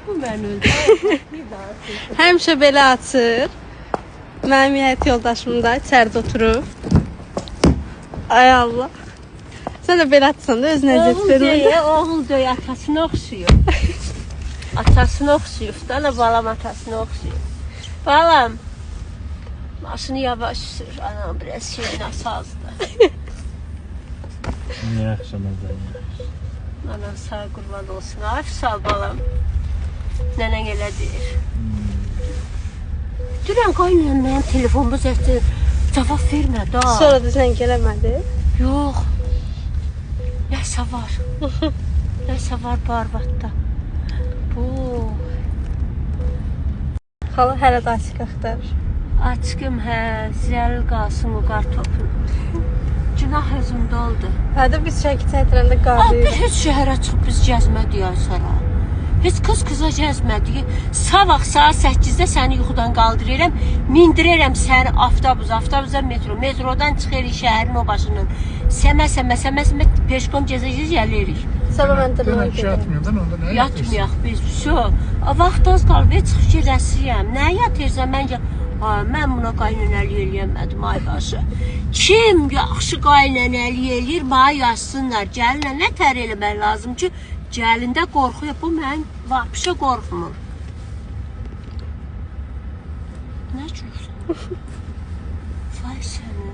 Bu məni öldürür. Bir daha. Həmişə belə açır. Mənim həyat yoldaşım da içəridə oturub. Ay Allah. Sən də belə açsan da özünə əziyyət Oğul vermə. deyə, oğul deyə atasına oxşuyur. Atasına oxşuyur. Dana balam atasına oxşuyur. Balam, maşını yavaş sür. Anam biraz şeyin asazdı. Niyə axşamazdan yaxşı? Anam sağ qurban olsun. Ay sağ ol balam. Nənən elə deyir. Dünən qaynanam mənim telefonumu zəhdi cavab vermədi ha. Sonra da zəng eləmədi. Yox. Nəsə var. Nəsə var bu arvadda. Bu Xala hələ də açıq axtarır. Açqım hə, zəl qalsın o qar topun. Günah özümdə oldu. Hə də biz çəki çəkdirəndə Ay, qarlı bir heç şəhərə çıxıb biz gəzmədik ay Sara. Heç qız qıza gəzmədik. Sabah saat 8-də səni yuxudan qaldırıram, mindirərəm səni avtobus, avtobusdan metro, metrodan çıxırıq şəhərin o başından. Səmə-səmə, səmə-səmə peşkom gəzə-gəzə gəlirik. Sabah mən də Dünən ki gedirəm. yatmıyordun onda nə yatıyorsun? Yatmayaq biz. Vəsə. Vaxt az qalıb, çıxıb gedəsiyəm. Nə yatırsan məncə? Ha, mən buna qaynanəlik eləyəmədim ay başı. Kim yaxşı qaynanəlik eləyir, mənə yazsınlar. Gəlinə nə tər eləmək lazım ki, gəlində qorxu yox. Bu mən vapşə qorxmur. Nə gülürsən? Vay səni.